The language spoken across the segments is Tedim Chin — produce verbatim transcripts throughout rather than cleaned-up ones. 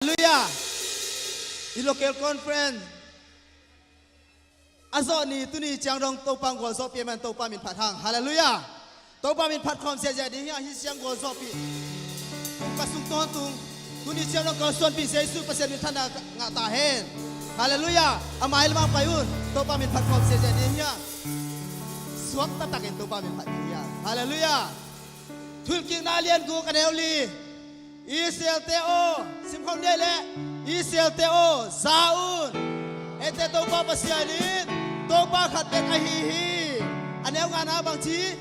Halleluiah. I local conference a zawh ni tuni ciang dong Topa gualzawhpih man Topa min phat hang. Halleluiah. Topa min phat khawm ziahziah ding hi a, hih ciang gualzawhpih. Kum ka sung tawntung tuni ciang dong kalsuanpih Jesu Pasian min thanna ngah ta hen. Halleluiah. A mai lamah pai un. Topa min phat khawm ziahziah ding hi a, suak taktakin Topa min phat ding hi a. Halleluiah. Thuhilhkikna a lian guk a neu li. Israel-te aw, simkhawm ni ei leh, Israel-te aw, za un. Eite Topa Pasian in Topa khat bek ahi hi. A neu ngana bang ci?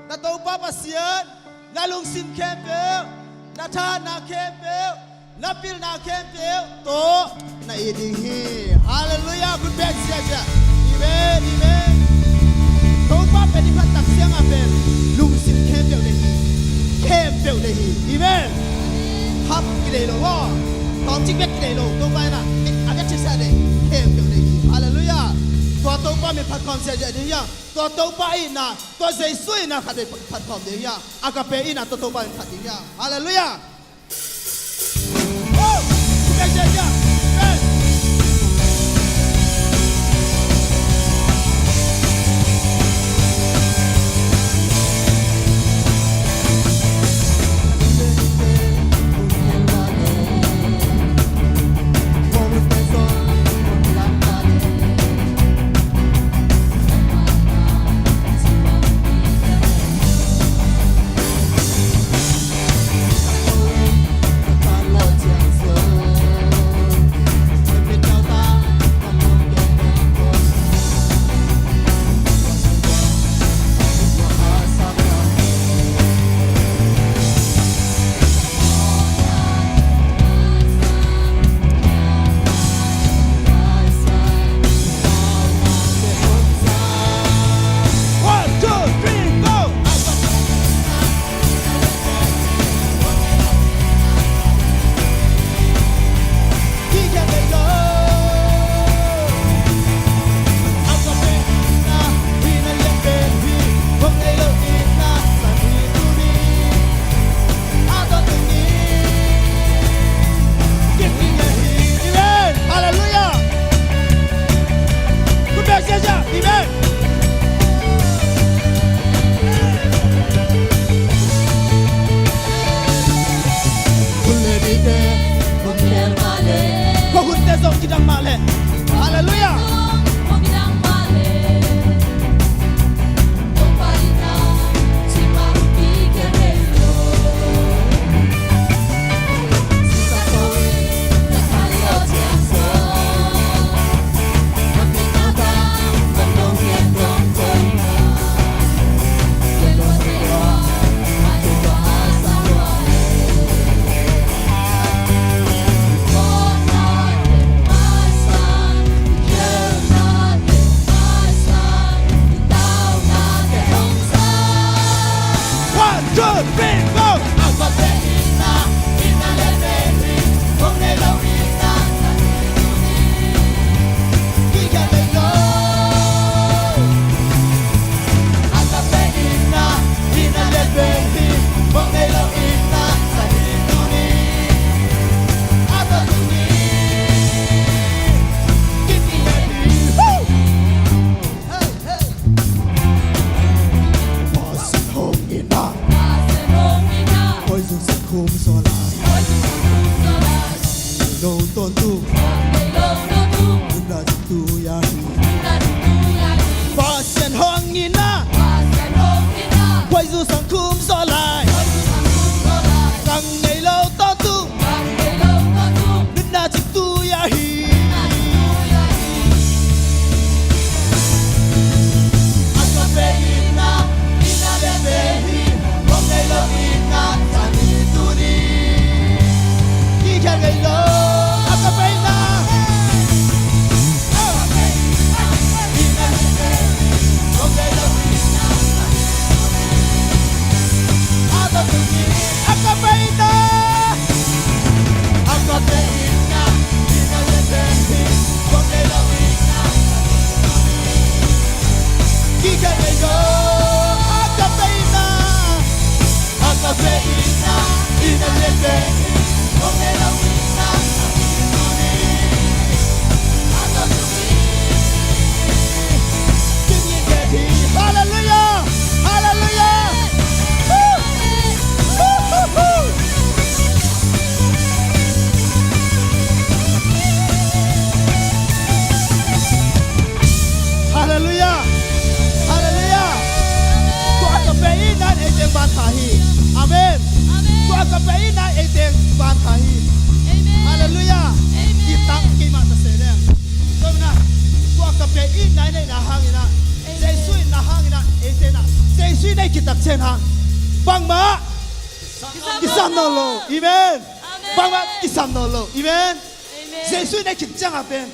Na Topa Pasian na lungsim khempeuh, na thahatna khempeuh, na pilna khempeuh tawh na it ding hi. Halleluiah. Khut beng ziahziah. Amen, amen. Topa pen i phat tak ciangah pen lungsim khempeuh nei hi. Khempeuh nei hi. Amen. Hap kidei lo maw? Tawmcik bek kidei lo. Topa in a, a bek ciahciah nei. Khempeuh nei hi. Halleluiah. Tua Topa min phat khawm ziahziah ding hi a. Tua Topa itna, tua Jesu itna khat vei phat khawm ding hi a. Agape itna tua Topa min phat ding hi a. Halleluiah. One, two, three, go! Amen. Halleluiah. Khut beng ziahziah. Amen. Khut le dite, khut le mah le. Khut hunte zong kidang mah le. Halleluiah. One, two, three, go! Pasian hong in ah. Pasian hong in ah. Koi zu sang khum zaw lai. Koi zu sang khum zaw lai. Sang nei lo tawntung. Sang nei lo tawntung. Nunna cingtu ya hi. Nunna cingtu ya hi. Pasian hong in ah. Pasian hong in ah. Koi zu sang khum zaw lai. Koi zu sang khum zaw lai. Sang nei lo tawntung. Sang nei lo tawntung. Nunna cingtu ya hi. Nunna cingtu ya hi. Itna i neihna hangin ah, Jesuh itna hangin ah, eite in ah Jesuh i neih khit tak ciang hang bangmah kisam nawn lo. Amen. Amen. Bangmah kisam nawn lo. Amen. Amen. Jesuh i neih khit ciang a pen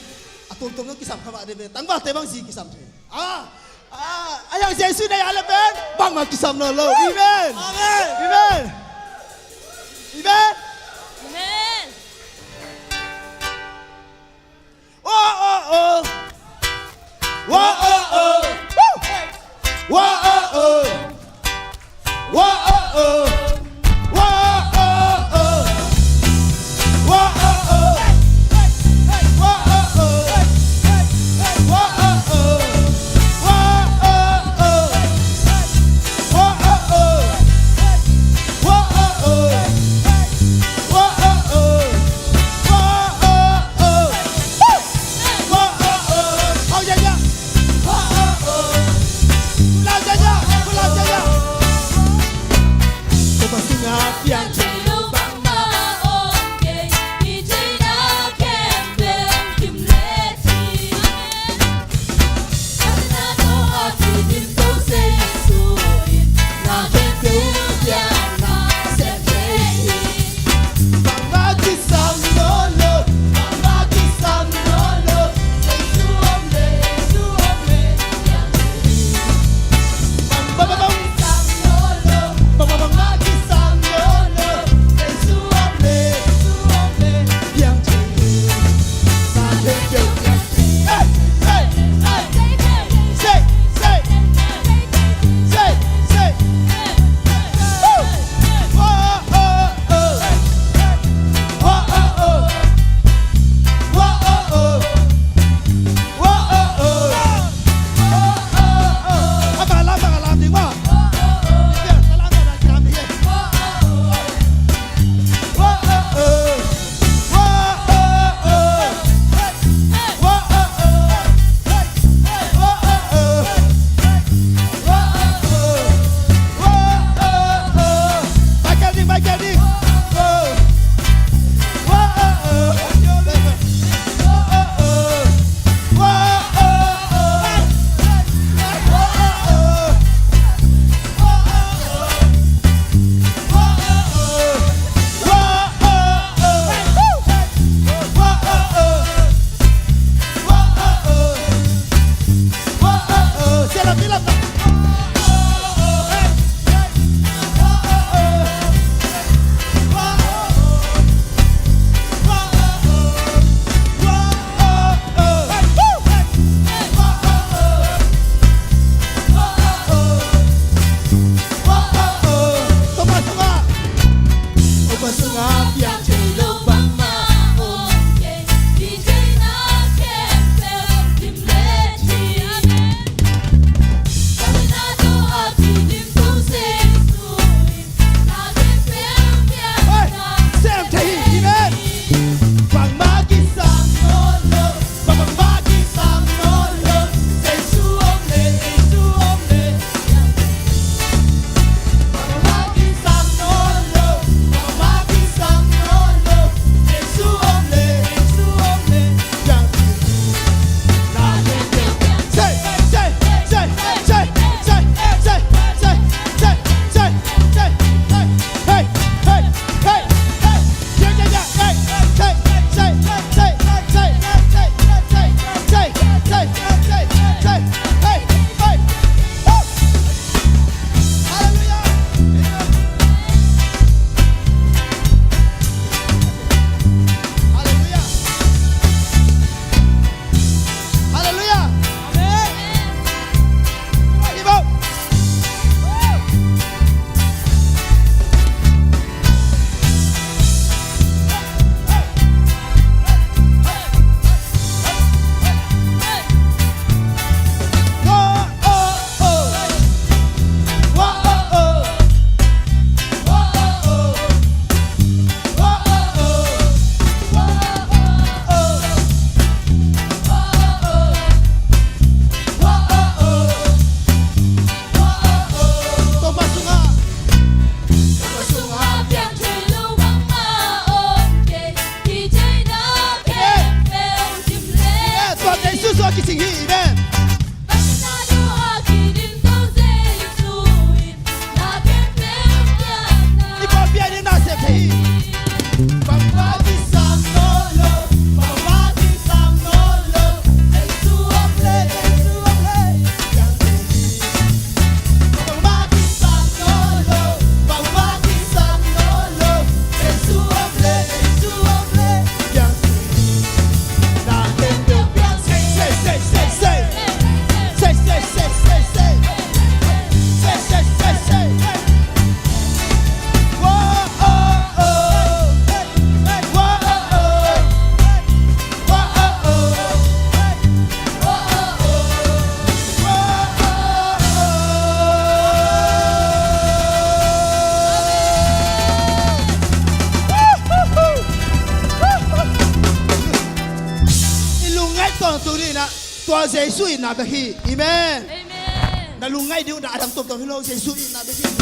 a tuamtuam zong kisam kha mah ding ve. Tangvalte bang zi kisam thei. Ah, ah, a yang Jesuh i neih a leh pen bangmah kisam nawn lo. Amen. Amen. Amen. Amen. Whoa, oh, oh. Whoa, oh, oh. Woo. Whoa, oh, oh. Whoa, oh, oh. Whoa, oh, oh. Whoa, oh, oh. Whoa, oh, oh. Whoa, oh, oh. Whoa, oh, oh. Tuni in ah tua Jesu itna bek hi. Amen. Amen. Na lungngaih ding uh dah a dang tuamtuam hi lo, Jesu itna bek hi.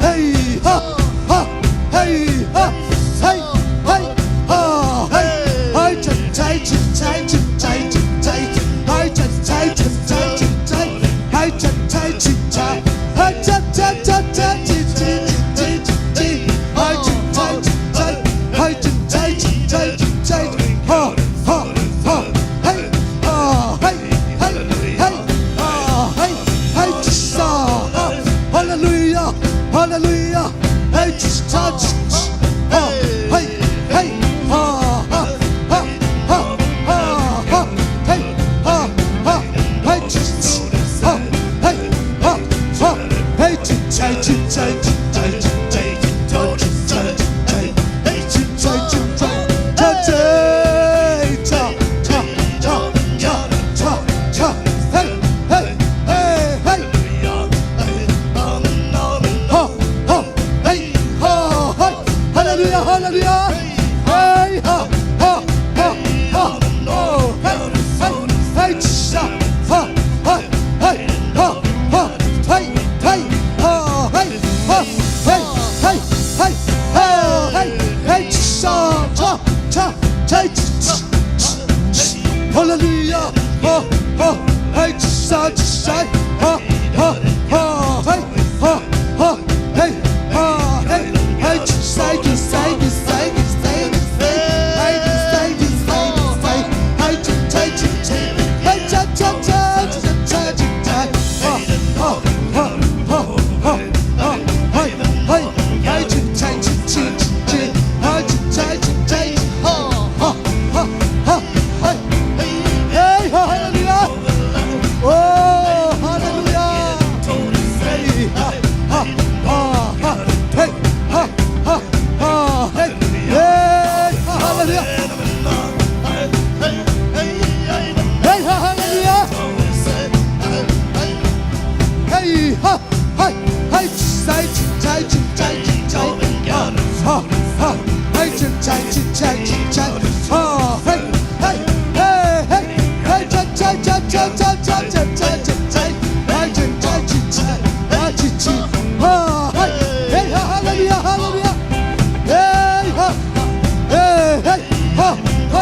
Hey, ha, ha, hey, ha, hey, ha, hey, hey, chin, chin, chin, chin, chin, chin, chin, hey, chin, chin, chin, chin, chin, chin, hey, chin, chin, chin, chin, hey, chin, chin, chin, chin, chin, chin, chin, chin, hey, chin, chin, chin, chin, hey, chin, chin, chin, chin, chin, ha, ha, ha, hey, ha, hey, hey, hey, ha, hey, hey, chin, ha, ha, hallelujah, hallelujah. Hey, ch-, ch-, ch-, ha, hey, hey, ha, ha, ha, ha, ha, hey, ha, ha, hey, ch-, ch-, ha, hey, ha, ha, hey, ch-, ch-, ch-, ch-, ch-, ch-, ch-, ch-, ch-, ch-, ch-, hey, ch-, ch-, ch-, ch-, ch-, ch-, cha, cha, cha, cha, cha, cha, hey, hey, hey, hey. Ha, ha, hey, ha, hey. Hallelujah, hallelujah. Hey, ha, ha, ha, ha. Oh, hey, hey, hey, sha, ha, ha, hey, ha, ha, hey, hey, ha, hey, ha, hey, hey, hey, ha, hey, hey, sha, cha, cha, cha, cha, cha. Hallelujah. Ha, ha, hey, sha, sha, ha, ha, ha, hey, ha, ha, hey, ha, hey, hey, sha, sha, sha, sha, sha, hey, sha, sha, sha, hey, cha, cha, cha, cha, cha, cha, cha, cha, cha, cha, ha, ha, ha, ha, ha, ha, hey, hey, hey, cha, cha, cha, cha, cha, ha, cha, cha, cha, cha, ha, ha, ha, ha. Hey, hey, hey, ha, hallelujah. Oh, hallelujah. Hey, ha, ha, ha, ha. Hey, ha, ha, ha, hey. Hey, ha, hallelujah. Hey, ha, hallelujah. Hey, ha. Hey, hey, hey, chai, chai, chai, chai, chai, ha, ha, hey, chai, chai, chai, chai, chai, ha, hey, hey, hey, hey, hey, chai, chai, chai, chai, hey, chai, chai, chai, chai, ha, chi, chi, ha, hey, hey, ha, hallelujah, hallelujah, hey, ha, hey, hey, ha, ha,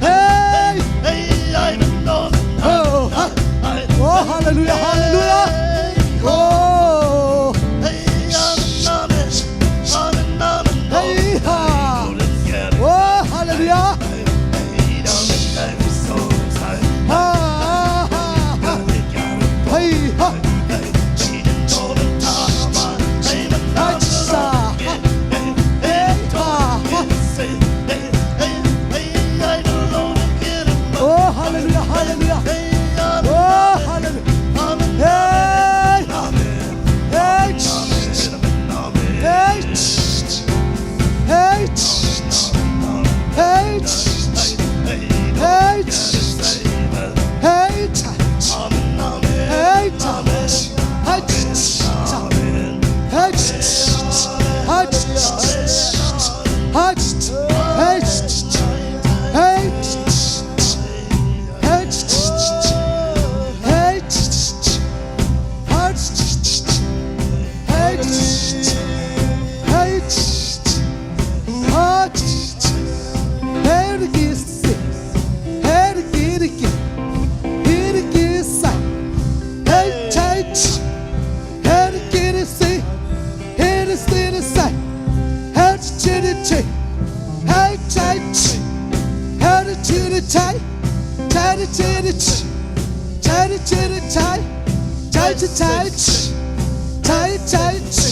Hey! Oh, ha. Oh, hallelujah, hallelujah. Oh. Hey, ha. Oh, hallelujah. Ha, ha, ha, ha. Hey, ha. Hey, ha. Oh, hallelujah, hallelujah. Oh, hallelujah. Hey. Hey. Hey. Hey. Hey. Hey. Tight, tight, tight. Hey, tight, tight. Hey, tight, tight. Hey, tight, tight.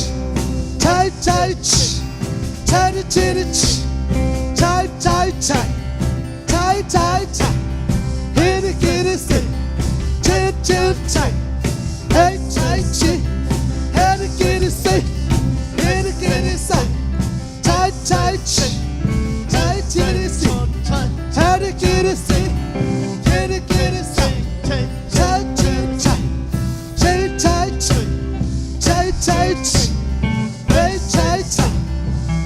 Hey, tight, tight. Hey, tight, tight. Hey, tight, tight. Hey, tight, tight. Hey, tight, tight. Hey, tight, tight. Hey, tight, tight.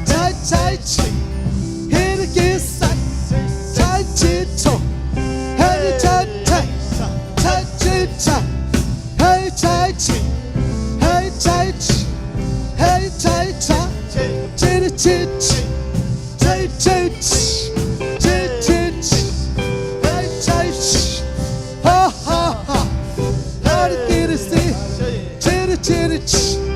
Tight, tight, tight. Hey, the kiss, tight, tight, tight. Hey, tight, tight. Tight, tight, tight. Hey, tight, tight. Hey, tight, tight. Hey, tight, tight. Tight, tight, tight. Tight, tight, tight. Tight, tight, tight. Hey, tight, tight. Ha, ha, ha. Hey, the kiss, tight, tight, tight.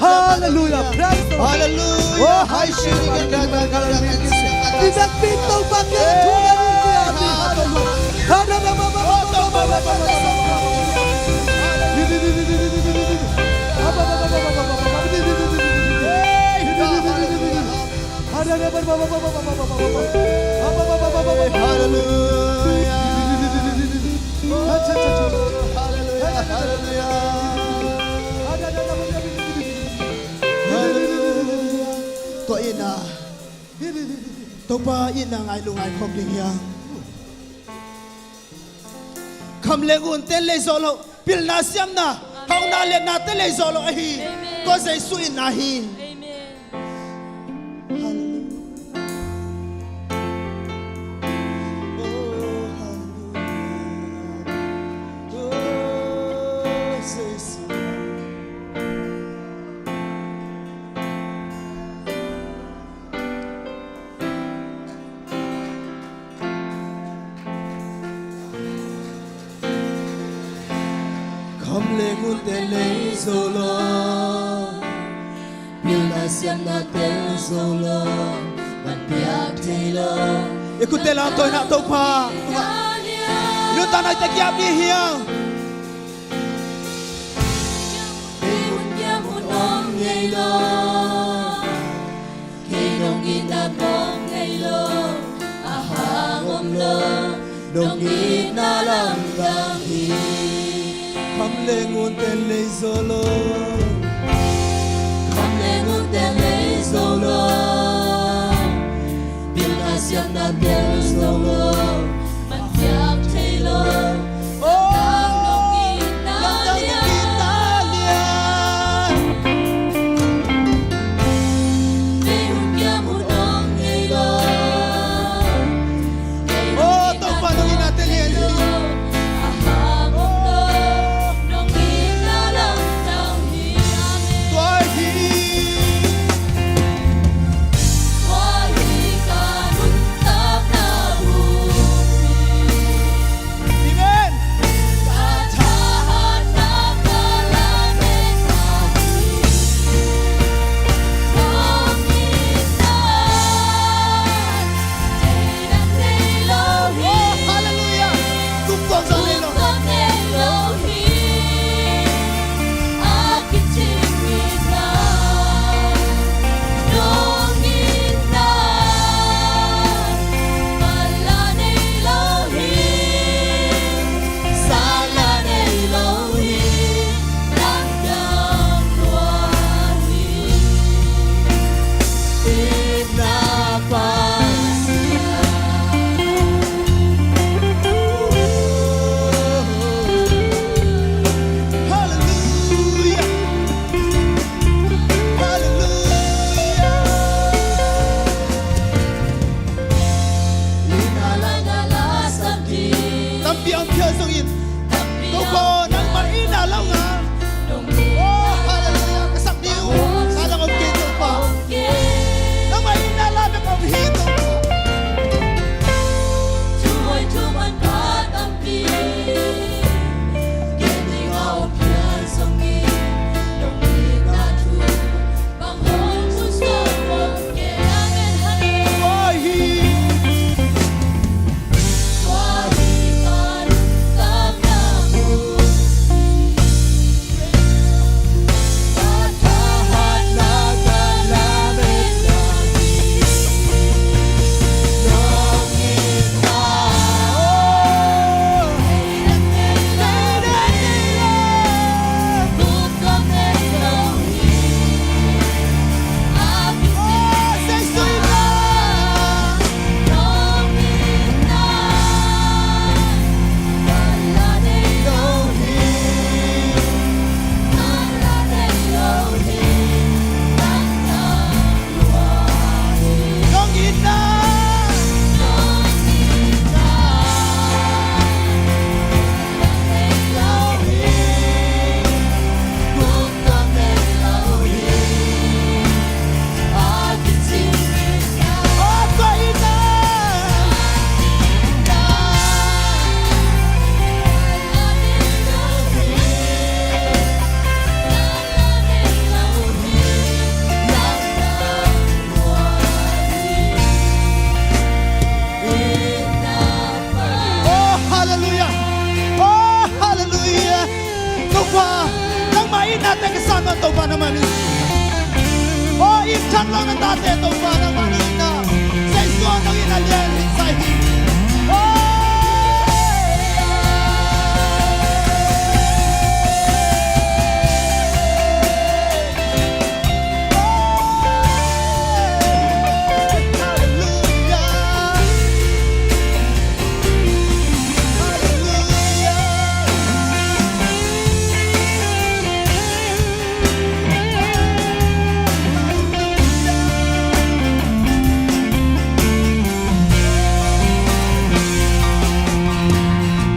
Hallelujah. Praise the Lord. Hallelujah. Oh, hai shiri ke ka ka ka ka. Ina pito pa ke tu na ni. Hallelujah. Hallelujah. Hallelujah. Hallelujah. Hallelujah. Hallelujah. Tua itna. Topa itna ngai lung ngai khawm ding hiam? Kham le ngun ten lei zawh loh, pilna siamna, hauhna liatna ten lei zawh loh ahi. Amen. Tua Jesu itna hi. Amen. Hallelujah. Oh, hallelujah. Oh, Jesu. Kham le ngunte lei zo lo, pilna siamnate zo lo, man piak thei lo. I kutte lam tawh inah Topa tungah nuntakna i takiap dih hiang. Kei hun kiam hun om ngei lo. Kei nong itna nong ngei lo, a hang om lo, nong itna lamdang hi. Kham le ngunte lei zo lo. Kham le ngunte lei zo lo. Pilna siamnate zo lo. Man piak thei lo. Oh, lamdang nong itna lian. Oh, Topa nong itnate lian hi. Tua hi. Amen. Oh, hallelujah. Tung tuam zang nei lo. Hallelujah. Hallelujah. Tampi a om khia zongin, Topa, nangmah itna lam nga. Oh, hallelujah. Ka sak ding uh sa lam om kei, Topa. Nangmah itna lam bek om hi, Topa. Thang lo na tate Topa nangmah na itna, Jesu nang itna lian hi sa hi. Halleluia. Halleluia.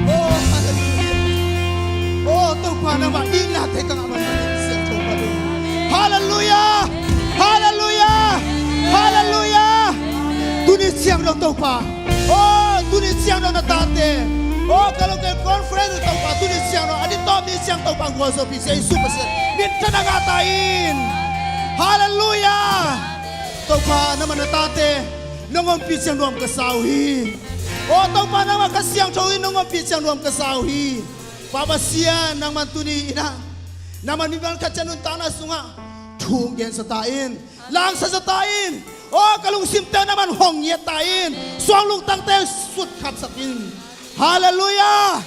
Oh, halleluia. Oh, Topa nangmah itnate ka ngah man siangtho pa ding. Halleluia. Halleluia. Halleluia. Tuni ciang dong Topa. Oh, tuni ciang dong na tate. Oh, ka local conference Topa, tuni ciang dong a ditawp ni ciang Topa gualzawhpih Jesu Pasian min thang a ngah ta in. Halleluia. Topa nangmah na tate nong ompih ciang nuam ka sa uh hi. Oh, Topa nangmah ka siangtho hi, nong ompih ciang nuam ka sa uh hi. Pa Pasian nangman tuni in ah, nangman mi bang khat ciang nuntakna sungah thu hong gensa ta in. Langsa zaw ta in. Oh, ka lungsimte nangman hong ngiat ta in. Suang lungtangte sut khamsak in. Halleluia.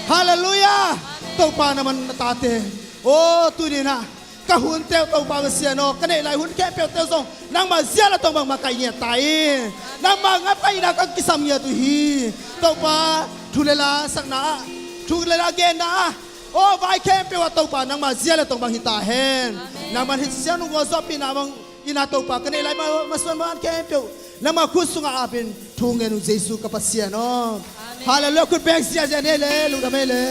Halleluia. Topa nangman na tate. Oh, tuni in ah ka hunte uh Topa Pasian aw, ka neih lai hun khempeuhte uh zong nangmah zia le tong bang makaih ngiat ta in. Nangmah ngap ka itna ka kisam ngiat uh hi. Topa thu le la sakna ah, thu le la genna ah, oh, vai khempeuh ah Topa nangmah zia le tong bang hi ta hen. Nangman hih ciang nong gualzawhpihna bang in ah Topa ka neih lai ma, masuan man khempeuh nangmah khut sungah apin thu ngen uh Jesu ka Pasian aw. Halleluia. Khut beng ziahziah ni le, lungdam ei le.